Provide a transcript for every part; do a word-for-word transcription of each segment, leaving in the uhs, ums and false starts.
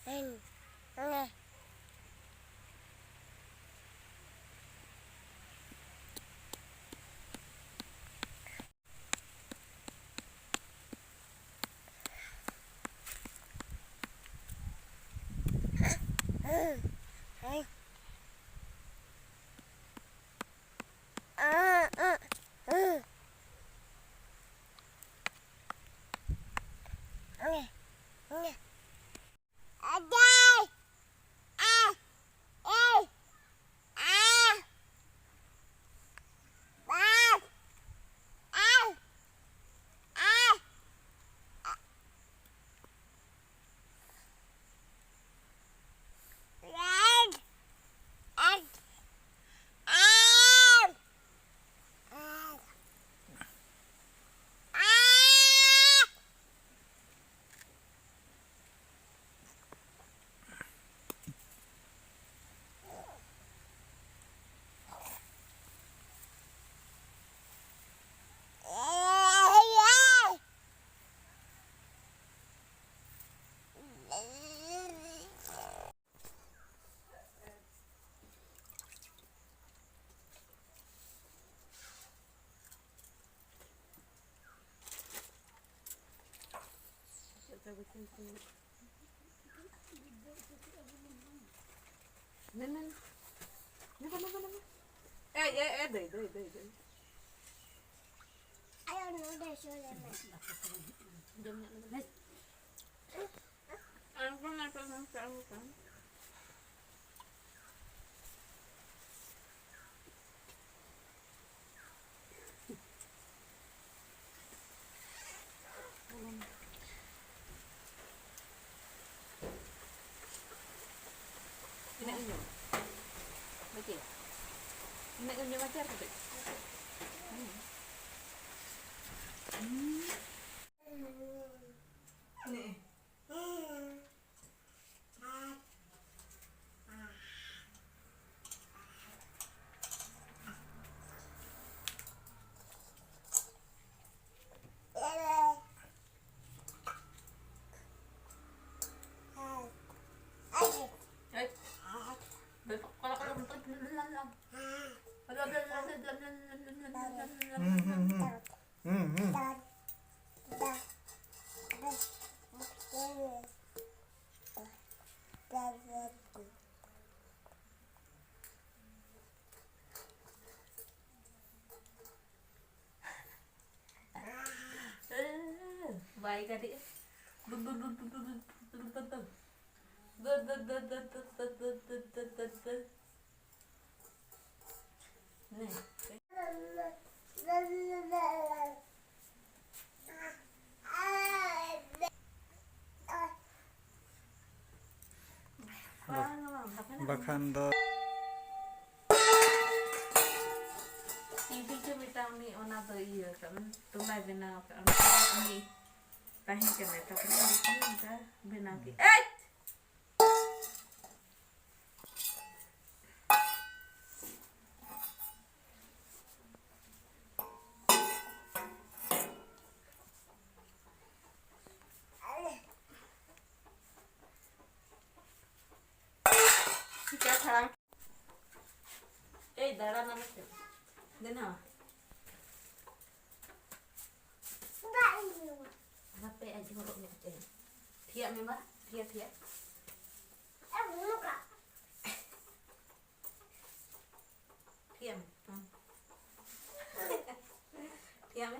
ᱱᱮ, ᱱᱮ, ᱱᱮ᱾ ᱱᱮ, ᱱᱮ, ᱱᱮ, ᱱᱮ᱾ ᱮᱭ, ᱮᱭ, ᱮᱭ, ᱫᱟᱹᱭ, ᱫᱟᱹᱭ, ᱫᱟᱹᱭ, ᱫᱟᱹᱭ᱾ ᱟᱭᱳ, ᱱᱚᱰᱮ ᱥᱩᱨ ᱨᱮ ᱢᱮ᱾ ᱡᱚᱢ ᱧᱚᱜ ᱞᱮ ᱢᱮ᱾ ᱟᱬᱜᱚᱱᱟ ᱠᱚ ᱱᱚᱝᱠᱟ ᱟᱬᱜᱚᱱᱟ᱾ ᱛᱤᱱᱟᱹᱜ ᱮᱢ ᱡᱚᱢᱟ? ᱵᱟᱹᱴᱤ? ᱛᱤᱱᱟᱹᱜ ᱮᱢ ᱡᱚᱢᱟ? ᱪᱟᱨ ᱠᱟᱹᱴᱩᱵ? ᱛᱤᱱᱟᱹᱜ? ᱵᱟᱭ ᱜᱟᱹᱰᱤᱜᱼᱟ᱾ ᱵᱩ, ᱵᱩ, ᱵᱩ᱾ ᱱᱮ᱾ ᱵᱟᱝ, ᱵᱟᱝ, ᱵᱟᱠᱷᱟᱱ ᱫᱚ ᱴᱤᱵᱷᱤ ᱜᱮ ᱢᱤᱫᱴᱟᱝ ᱩᱱᱤ ᱚᱱᱟ ᱫᱚ ᱤᱭᱟᱹ ᱠᱟᱜ ᱢᱮ, ᱛᱚᱞᱟᱭ ᱵᱮᱱᱟᱣ ᱠᱟᱜ ᱢᱮ᱾ ᱩᱱᱤ ᱛᱟᱦᱮᱸ ᱠᱟᱱᱟᱭ, ᱛᱟᱨᱯᱚᱨᱮ ᱩᱱᱤ ᱚᱱᱠᱟ ᱵᱮᱱᱟᱣ ᱠᱮᱫ᱾ ᱮᱭ! ᱪᱤᱠᱟ ᱠᱷᱟᱲᱟᱝ᱾ ᱮᱭ, ᱫᱟᱬᱟᱱ ᱟᱞᱮ ᱥᱮᱫ᱾ ᱫᱮᱱᱟ᱾ ᱦᱟᱯᱮ, ᱟᱡ ᱦᱚᱨᱚᱜ ᱧᱚᱜ ᱦᱚᱪᱚᱭᱟ᱾ ᱛᱷᱤᱭᱟᱜ ᱢᱮ ᱵᱟ, ᱛᱷᱤᱭᱟ, ᱛᱷᱤᱭᱟ᱾ ᱛᱷᱤᱭᱟ ᱢᱮ᱾ ᱦᱩᱸ᱾ ᱛᱷᱤᱭᱟ ᱢᱮ᱾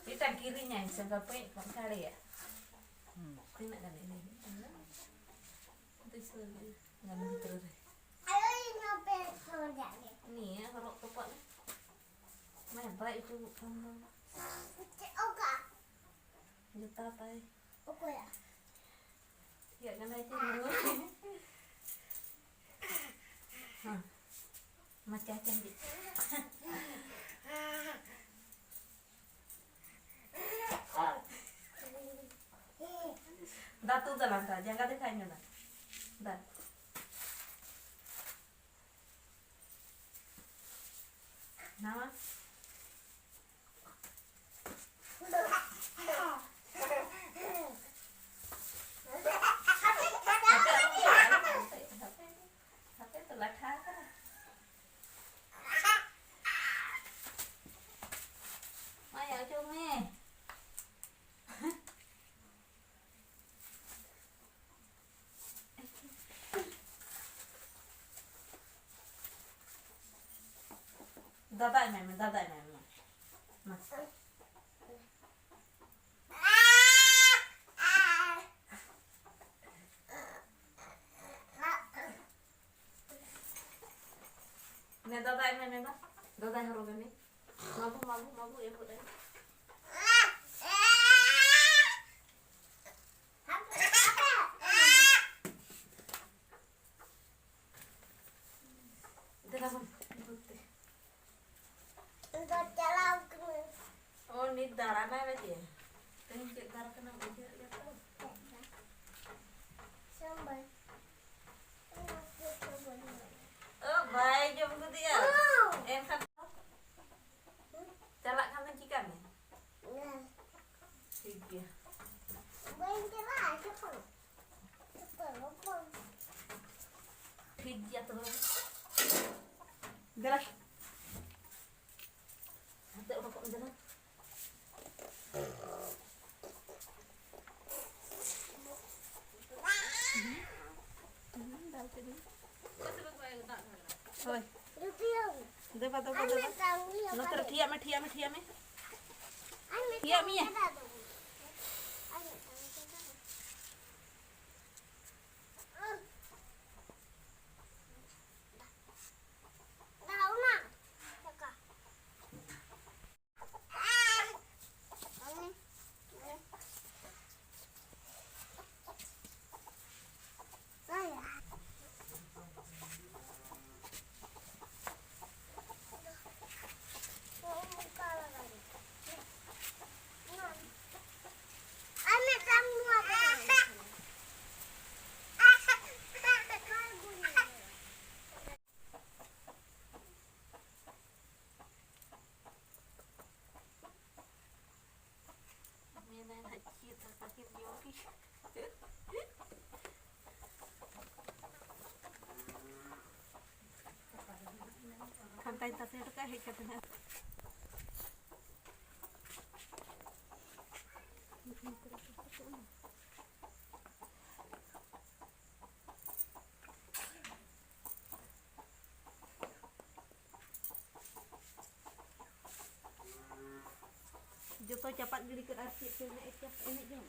ᱢᱤᱫᱴᱟᱝ ᱠᱤᱨᱤᱧᱟᱹᱧ ᱥᱮ ᱜᱟᱯᱟᱧ ᱯᱷᱳᱱ ᱫᱟᱲᱮᱭᱟᱜᱼᱟ᱾ ᱦᱩᱸ᱾ ᱛᱤᱱᱟᱹᱜ ᱜᱟᱱ ᱤᱧ ᱫᱩᱥᱟᱹ ᱜᱟᱱ ᱵᱷᱤᱛᱨᱤ ᱨᱮ᱾ ᱱᱤᱭᱟᱹ ᱦᱚᱨᱚᱜ ᱛᱚᱯᱟᱜ ᱢᱮ᱾ ᱢᱟ ᱵᱟᱭ ᱩᱪᱩᱜᱚᱜ ᱠᱟᱱ ᱫᱚ᱾ ᱡᱩᱛᱟ ᱛᱟᱭ᱾ ᱚᱠᱚᱭᱟᱜ? ᱪᱮᱫ ᱠᱟᱱᱟᱭ ᱪᱚ ᱱᱩᱭ? ᱦᱮᱸ᱾ ᱢᱚᱪᱟ ᱪᱟᱹᱦᱤᱡ᱾ ᱫᱟ ᱛᱩᱫ ᱫᱟᱞᱟᱝ ᱫᱟ, ᱡᱟᱸᱜᱟ ᱫᱮᱠᱷᱟᱭ ᱢᱮ ᱫᱟ᱾ ᱫᱟ᱾ ᱱᱟᱣᱟ᱾ ᱦᱟᱯᱮ, ᱟᱞᱚᱢ ᱩᱴᱟᱹᱭᱟ, ᱟᱞᱚᱢ ᱩᱴᱟᱹᱭᱟ, ᱦᱟᱯᱮ, ᱦᱟᱯᱮ ᱛᱚ ᱞᱟᱴᱷᱟ ᱟᱠᱟᱱᱟ᱾ ᱫᱟᱫᱟ ᱮᱢᱟᱭ ᱢᱮ, ᱫᱟᱫᱟ ᱮᱢᱟᱭ ᱢᱮ᱾ ᱢᱟ᱾ ᱱᱮ ᱫᱟᱫᱟ ᱮᱢᱟᱭ ᱢᱮ ᱢᱟ᱾ ᱫᱟᱫᱟᱭ ᱦᱚᱨᱚᱜᱟ ᱱᱮ᱾ ᱢᱟᱵᱩ, ᱢᱟᱵᱩ, ᱢᱟᱵᱩ ᱮᱢ ᱜᱚᱫ ᱟᱭ᱾ ᱫᱮᱞᱟ ᱵᱚᱱ ᱫᱩᱲᱩᱵ ᱛᱮ᱾ ᱤᱧ ᱫᱚ ᱪᱟᱞᱟᱣ ᱠᱟᱹᱱᱟᱹᱧ᱾ ᱚ, ᱱᱤᱛ ᱫᱟᱬᱟᱱᱟᱭ ᱵᱟᱡᱮ᱾ ᱛᱮᱦᱮᱧ ᱪᱮᱫ ᱵᱟᱨ ᱠᱟᱱᱟ ᱵᱩᱡᱷᱟᱹᱣ ᱜᱮᱭᱟ ᱛᱚ? ᱥᱳᱢᱵᱟᱨ᱾ ᱚ, ᱵᱟᱭ ᱡᱚᱢ ᱠᱮᱫᱮᱭᱟ? ᱦᱩᱸ᱾ ᱮᱱᱠᱷᱟᱱ ᱪᱟᱞᱟᱜ ᱠᱷᱟᱱ ᱫᱚ ᱪᱤᱠᱟᱹ ᱢᱮ? ᱦᱮᱸ᱾ ᱴᱷᱤᱠ ᱜᱮᱭᱟ᱾ ᱵᱟᱹᱧ ᱪᱟᱞᱟᱜᱼᱟ, ᱪᱚᱯᱚᱞ᱾ ᱪᱚᱯᱚᱞ, ᱪᱚᱯᱚᱞ᱾ ᱴᱷᱤᱠ ᱜᱮᱭᱟ ᱛᱚᱵᱮ᱾ ᱫᱮᱞᱟ᱾ ᱦᱟᱱᱛᱮ ᱚᱰᱚᱠᱚᱜ ᱢᱮ ᱫᱮᱞᱟ᱾ ᱦᱳᱭ᱾ ᱫᱮᱵᱟ, ᱫᱮᱵᱟ, ᱫᱮᱵᱟ᱾ ᱱᱚᱛᱮ ᱨᱮ ᱴᱷᱤᱭᱟᱜ ᱢᱮ, ᱴᱷᱤᱭᱟᱜ ᱢᱮ, ᱴᱷᱤᱭᱟᱜ ᱢᱮ᱾ ᱴᱷᱤᱭᱟᱜ ᱢᱮᱭᱟ᱾ ᱢᱮᱱᱟᱭ ᱱᱟᱦᱟᱜ ᱪᱮᱫ ᱫᱟᱠᱟ ᱠᱤᱱ ᱡᱚᱢ ᱠᱮᱫ᱾ ᱠᱷᱟᱱᱛᱟᱧ ᱛᱟᱥᱮ ᱦᱚᱴᱚ ᱠᱟᱜᱼᱟ ᱦᱮᱡ ᱠᱟᱛᱮ ᱱᱟᱦᱟᱜ᱾ ᱡᱚᱛᱚ ᱪᱟᱯᱟᱫ ᱜᱤᱰᱤ ᱠᱮᱫ ᱟᱨ ᱪᱮᱫ ᱯᱮ ᱮᱱᱮᱡ ᱪᱟᱯ-, ᱮᱱᱮᱡ ᱡᱚᱝ?